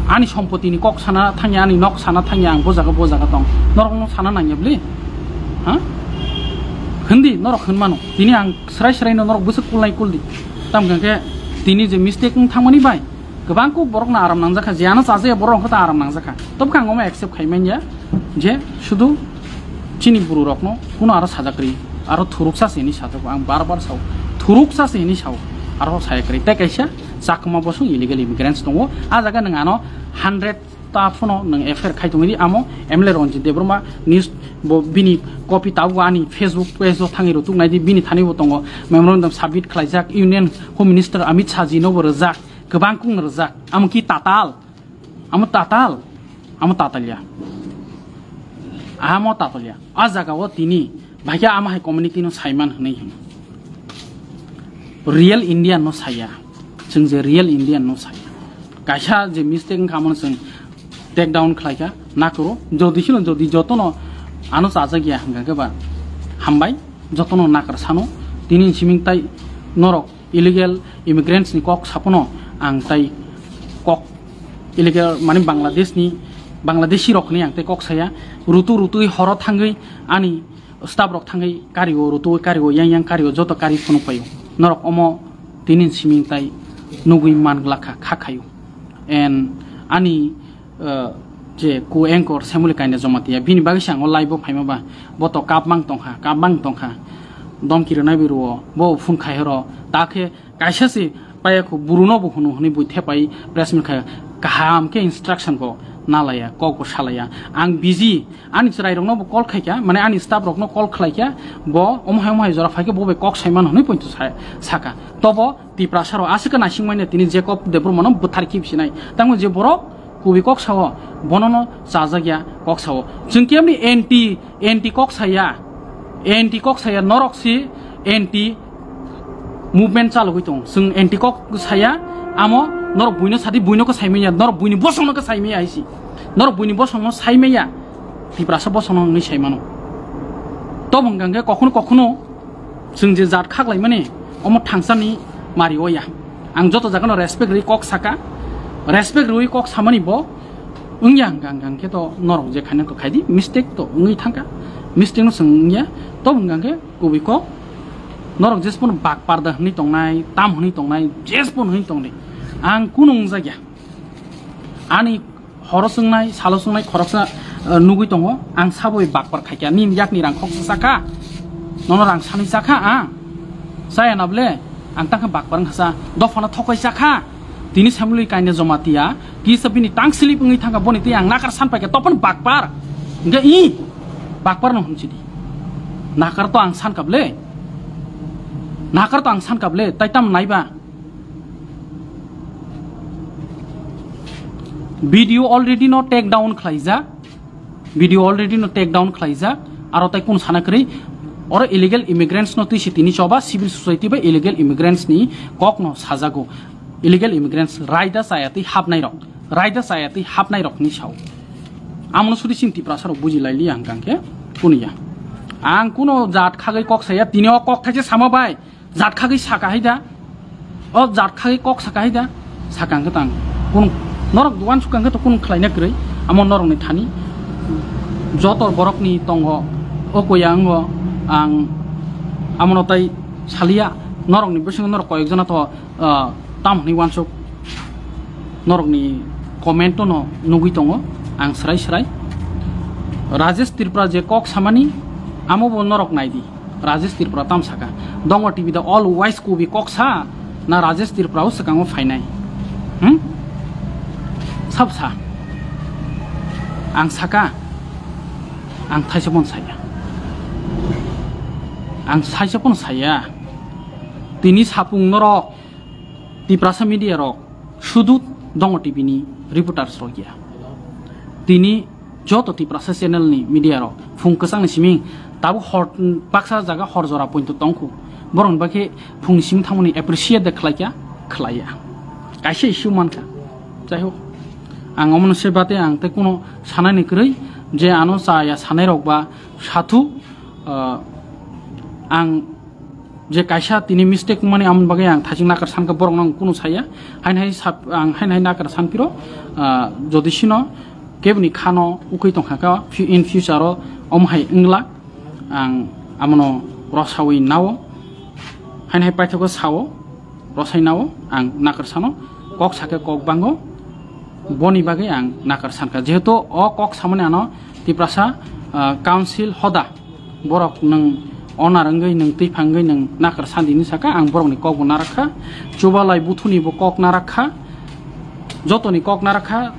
Ani sompoti ni kok sana thangya, ani nok sana thangya, ang bo jaga, bo jaga tong. Norok no sana nangya bli? Ha? Hindi, norok hwn mano. Tini ang srai srai no norok bwswk kulnai kuldi. Tam khe tini je mistake wng thangmani bai. Kwbang kuk borok no aram nangjak kha, je ano chajaya borok hwnkhe ta aram nangjak kha. Tobkha ang omo accept khai manya je sudu chini buru rok no kuno aro sajak ri, aro thuruk sa se hini sajak ang bar bar sao, thuruk sa se hini sao, aro saya kwrwi. Tei kaisa Chakma bosong illegal immigrants tongo, a jaga nwng ano hundred ta phano nwng F I R khai tongwi di, amo M L A Ranjit Debbarma news bo bini copy tabuk ani Facebook page o thangwi rw tuknai di, bini thani bo tongo memorandum submit khlaijak Union Home Minister Amit Shah ji no bo rwjak, kwbang kung rwjak, amo ki tatal. Amo tatal, amo tatalya. Amo tatalya. A jaga o tini bahai khe amo hai community no saiman hwnwi hino. Real Indian no saya. Chwng je real Indian no saya. Kaisa je mistake wngkha amo chwng take down khlai kha, nakuro. Jodi sino jodi jotono ano chajak ya hwnkha khe ba hambai, jotono nakar sano. Tini siming tai norok illegal immigrants ni kok sapono ang tai kok illegal mane Bangladeshni, Bangladeshi rok hinwi ang tei kok saya. Rutu rutui horo thangwi ani staff rok thangwi kario, rutu kario, yang yang kario, joto kari phunuk paio. Norok omo tini siming tai nugwi man glak kha, kha khaio. And ani, uh, je co-anchor Semuli Kainda Jamatia, bini bagwi se ang o live o phaima ba, bo to kap mang tongkha, kap mang tongkha, domki rwnai bi rwo, bo phone khai horo, ta khe kaisa se paya kho, buru no bo hunu hwnwi bui thepai press meet khai, kaham khe instruction bo nalaya, kok bo salaya. Ang busy, ani chwrai rok no bo call khai kha, mane ani staff rok no call khlai kha, bo omo hai omo hai jora phai khe bo bai kok sai mano hwnwi poito sa-, saka. Tobo Tiprasa rok aswk khe naising manya tini Jacob Debbarma no bwthar khe bisinai. Tamo je borok kubui kok sao, bono no chajak ya kok sao. Chwng kemni anti, anti kok saya, anti kok saya, norok si anti movement chalogwi tongo. Chwng anti kok saya, amo norok buino sadi, buino khe saimanya, norok buini bosongno khe saimaya hai si. Norok buini bosongno saimaya, Tiprasa bosongno hwnwi saimano. Tobo hwnkha khe kokhno kokhno chwng je jat khaklaimani, omo thangsani mari o ya. Ang joto jagano respect rwi kok saka, respect rwi kok samani bo wngya hwnkha, hwnkha khe to norok je khaina to khaidi, mistake to wngwi thangkha, mistake no chwng wngya, to hwnkha khe kubui kok norok jespono bak parda hwnwi tongnai, tam hwnwi tongnai, jespono hwnwi tongdi, ang kunu wngjakya. Ani horo swngnai, salo swngnai khoroksa, eh, nugwi tongo. Ang sabo bai bakpar khaikha, nini yakni rang khoksa chakha, nono rang sanwi chakha ang. Chaya na bole, ang tangkha bakpar wngkha sa, dophano thokai chakha. Tini Semuli Kainda Jamatia, kisa bini tang slip wngwi thangkha, boni twi ang nakar san paikha, topon bakpar. Hwnkhe i bakpar no hwnchidi. Nakar to ang sankha bole. Nakar to ang sankha bole, tai tam naiba. Video already no take down khlaijak, video already no take down khlaijak, aro tai kunu sana kwrwi, oro illegal immigrants no twi si tini choba civil society bai illegal immigrants ni kok no sajago, illegal immigrants raida chaya twi hapnai rok, raida chaya twi hapnai rok ni sao. Amono suri chini Tiprasa rok buji laili ang kangkhe kunu ya. Ang kuno jat khagwi kok saya, tini o kok thaise sama bai. Jat khagwi saka hai da? O jat khagwi kok saka hai da? Saka hwnkhe tang. Kunu norok uansuk kha hwnkhe to kunu khlaina kwrwi. Amo norokni thani joto borokni tongo. O koya wngo ang amono tai saliya. Norokni bisingo norok koyekjona to, ah, tam hwnwi uansuk. Norokni comment-o no nugwi tongo ang srai srai. Rajesh Tripura je kok samani, amo bo norok naidi. Rajesh Tripura tam saka. Dongo T V da always kubi kok sa na Rajesh Tripura o swkango phainai. Hmm? Sab sa. Ang saka. Ang thaisa pon saya. Ang saisa pon saya. Tini sapung norok Tiprasa media rok sudu Dongo T V ni reporters rok ya. Tini joto Tiprasa channel ni media rok phung kwchang ni siming tabuk hor baksa jaga hor jora pointo tongkhu. Borok ni bagwi phung ni siming thangmani appreciate de khlai kya? Khlai ya. Kaisa issue mankha. Jai hok, ang omono se bate ang tei kuno sanai ni kwrwi je ano cha ya sanai rok ba sathu, ah, ang je kaisa tini mistake wngmani amoni bagwi ang thaching nakar sankha, borokno ang kunu saya. Haino hai sap-, ang haino hai nakar sanphiro, ah, jodi sino keboni khano ukui tongkha kha, fu-, in future o omo hai wngla, ang amono rosawi nao, haino hai paithago sao, rosai nao, ang nakar sano, kok sakhe kok bango, boni bagwi ang nakar sankha. Jehetu o kok samani ano Tiprasa, ah, council hoda, borok nwng onar wngwi, nwng twiphang wngwi nwng nakar sandini saka, ang borokni kokbo narakha, chubalai buthunibo kok narakha, jotoni kok narakha,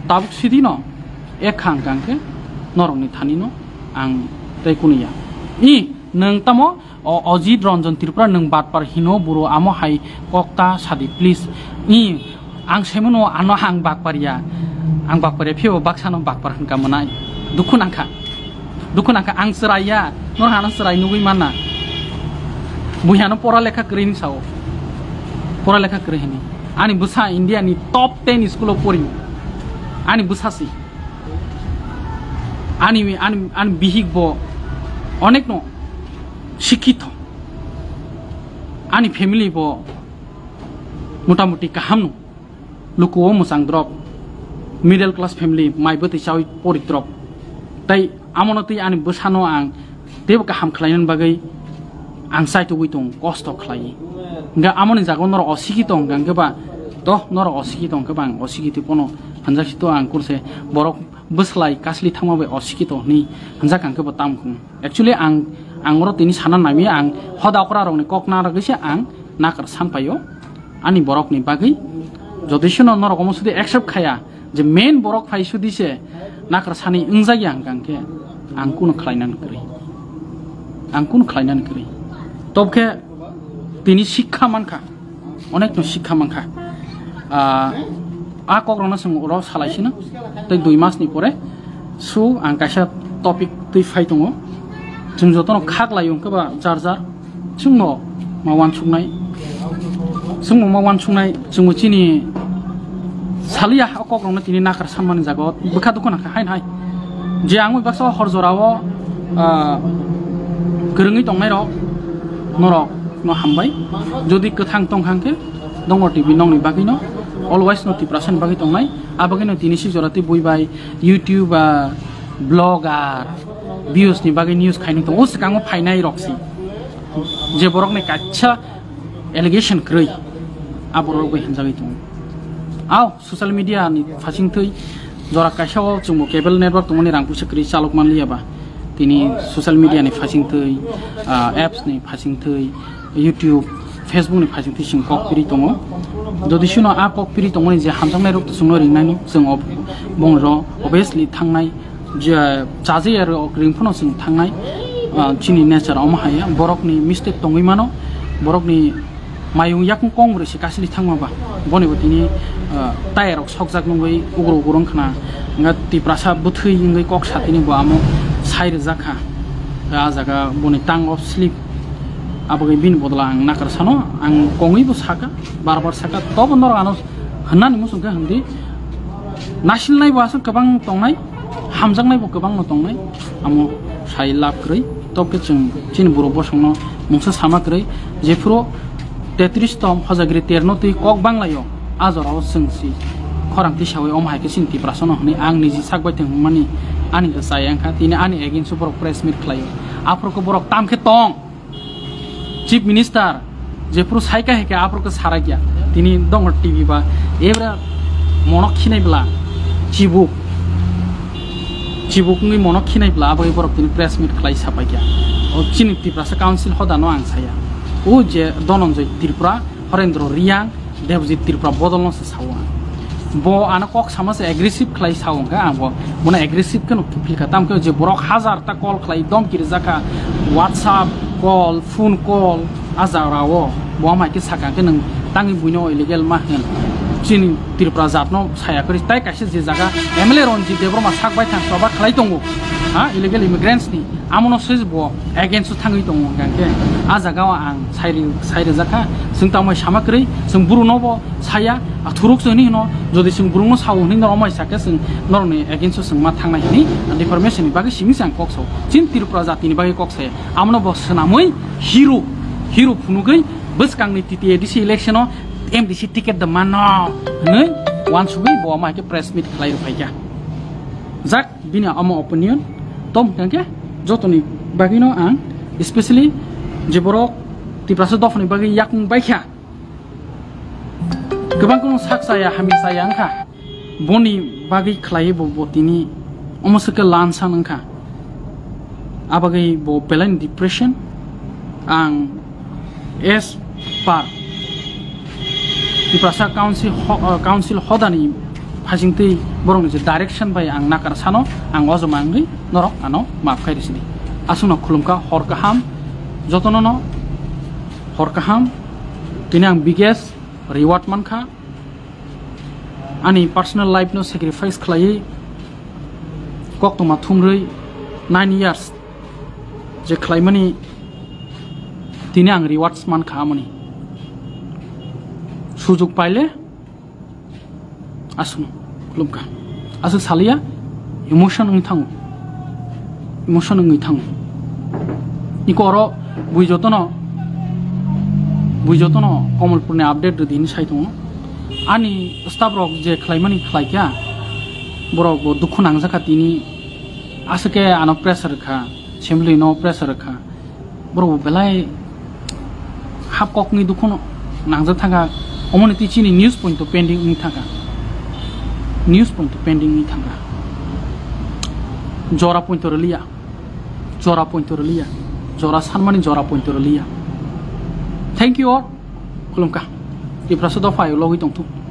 tabuk sidino ekha hwnkha hwnkhe norokni thanino ang tei kunu ya. I nwng tamo o Ajit Ranjan Tripura nwng batpar hino buro amo hai kok ta sadi please. I Ang saimano ano ang bakpar ya. Ang bakpar ya, phiyo baksa no bakpar hwnka mwnai. Dukhu nangkha. Dukhu nangkha, ang chwrai ya. Nor hano chwrai nugui manna. Bui hano pora lekha kwrwi ni sao. Pora lekha kwrwi hini. Ani bwsa India ni top ten school o pori. Ani bwsa si. Ani, ani, ani bihik bo onek no sikhito. Ani family bo motamuti kaham no. Luku o mwchang drop, middle class family, mai bwtwi chawi pori drop. Tai amono twi ani bwsano ang teibo kaham khlainani bagwi ang chaitugwi tong, kosto khlai. Hwnkhe amoni jaga norok osiki tong hwnkhe ba, to norok osiki tong khe ba ang osiki twi pono hanjak si to ang kurse borok bwslai kasli thangma bai osiki tong hwnwi hanjak ang khe bo tam khung. Actually ang, ang oro tini sana nami ang hoda okra rokni kok narwgwi se ang nakar san paio. Ani borokni bagwi jodi sino norok omo sudi accept khaya je main borok phai sudi se nakar sani wngjakya hwnkha hwnkhe ang kunu khlainani kwrwi, ang kunu khlainani kwrwi. Tobkhe tini sikha mankha, onekno sikha mankha. Ah, a kokrokno chwng oro salaisino tei dui masni pore su ang kaisa topic twi phai tongo. Chwng jotono khaklai wngkhe ba jar jar. Chwngno ma wansuknai, chwngno ma wansuknai, chwngbo chini saliya o kokrokno tini nakar sanmani jaga o bwkha dukhu nangkha haino hai. Je ang bai baksa o hor jorao, ah, kwrwngwi tongnairok, norokno hambai. Jodi kwthang tongkha hwnkhe Dongor T V nokni bagwino, always no Tiprasani bagwi tongnai, a bagwino tini si jora tei bui bai YouTube, ah, blogger, views ni bagwi news khainwi tongo. O swkango phainai rok si, je borok ni kaisa allegation kwrwi, a borok rok bai hinjagwi tongo. Ao social media ni phasing twi jora kaisa o chwngbo cable network tongmani rang puisa kwrwi chalok manliya ba, tini social media ni phasing twi, ah, apps ni phasing twi, YouTube, Facebook ni phasing twi chwng kok piri tongo. Jodi sino a kok piri tongmani je hamjaknai rok to chwngno ringnai no chwng ob-, bongro obviously thangnai. Je chaje aro ok ring phano chwng thangnai, ah, chini nature omo hai ya, borokni mistake tongwi mano, borokni mayung yakung kong bwrwi se kasili thangma ba, boni bo tini, ah, tayar rok sokjak nungwi ugro ugro wngkhna, nga Tiprasa bwthwi wngwi kok satini bo amo sai rijak kha, ah jaga boni tongue of slip, aboni bini bodol ang nakar sano, ang kongwi bo saka, bar bar saka, tobo norok ano hwnani muchung khe hwndi, nasilnai bo aswk kwbang tongnai, hamjaknai bo kwbangno tongnai, amo sai lab kwrwi. Tobkhe chwng chini borok bosongno mungsa sama kwrwi, jephuru tetris tom hojagri terno twi kok banglaio, a jorao chwng si khorang tisawi omo hai khe chini Tiprasano hwnwi ang niji sak bai thwng hwnmani ani khe chaya wngkha, tini ani against o borok press meet khlaio, aphuru khe borok tamkhe tong. Chief Minister jephuru saikha hai khe aphuru khe sarakya. Tini Dongor T V ba ebra monok khinai bwla chibuk, chibuk wngwi monok khinai bwla abo borok tini press meet khlai sapaikha. O chini Tiprasa Council hodano ang saya. O je Dhananjay Tripura, Horendra Reang, Debjit Tripura bodolno se sao ang. Bo ano kok sama se aggressive khlai sao hwnkha ang bo, bono aggressive kheno philkha. Tamkhe je borok hajar ta call khlai, domki rijak kha, WhatsApp call, phone call, a jaga o bo ama khe sakha khe nwng tangwi buino illegal ma hwn. Chini Tripura jatno saya kwrwi tai kaisa je jaga M L A Ranjit Debbarma sak bai thang choba khlai tongo, ha, illegal immigrants ni. Amono se bo against o thangwi tongo hwnkha khe a jaga o ang sai ri-, sai rijak kha. Chwng tamo sama kwrwi, chwng buru no bo saya, a thuruk se hwnwi hino, jodi chwng buru no sao hwnwi norok mai sakhe chwng norok ni against o chwng ma thangnai hwnwi deformation ni bagwi simi se ang kok sao. Chini Tripura jati ni bagwi kok saya. Amono bo swnamwi hero, hero phunugwi bwskang ni T T A D C election o M D C ticket da mano hwnwi wansugwi bo ama hai khe press meet khlai rw phaikha. Jak bini omo opinion, tom hwnkha khe jotoni bagwino ang, especially je borok Tiprasa dophani bagwi yakung baikha, kwbang kwbang sak chaya, hamya chaya wngkha, boni bagwi khlaiwi bo, bo tini omo se khe lansa wngkha, a bagwi bo belai ni depression. Ang as per Tiprasa Council ho-, uh, Council hodani phasingtwi borokni je direction bai ang nakar sano, ang o joma wngwi norok ano maaf khai rw sidi. Aswkno khulumkha, hor kaham, jotono no hor kaham, tini ang biggest reward mankha. Ani personal life no sacrifice khlaiwi koktwma thumrwi nine years je khlaimani tini ang rewards mankha amoni. Sujuk paile aswkno khulumkha. Aswk saliya, emotion wngwi thango. Emotion wngwi thango. Iko oro bui jotono, bui jotono Komolpurni update rwdi hinwi sai tongo. Ani staff rok je khlaimani khlaikha, borok bo dukhu nangjak kha tini, aswk khe ano pressure kha, family no pressure kha, borok bo belai hap kokni dukhu no nangjak thangkha. Omoni twi chini news point to pending wngwi thangkha, news point to pending wngwi thangkha, jora point to rwliya, jora point to rwliya, jora sanmani jora point to rwliya. Thank you all. Khulumkha. Tiprasa dopha logwi tongthung.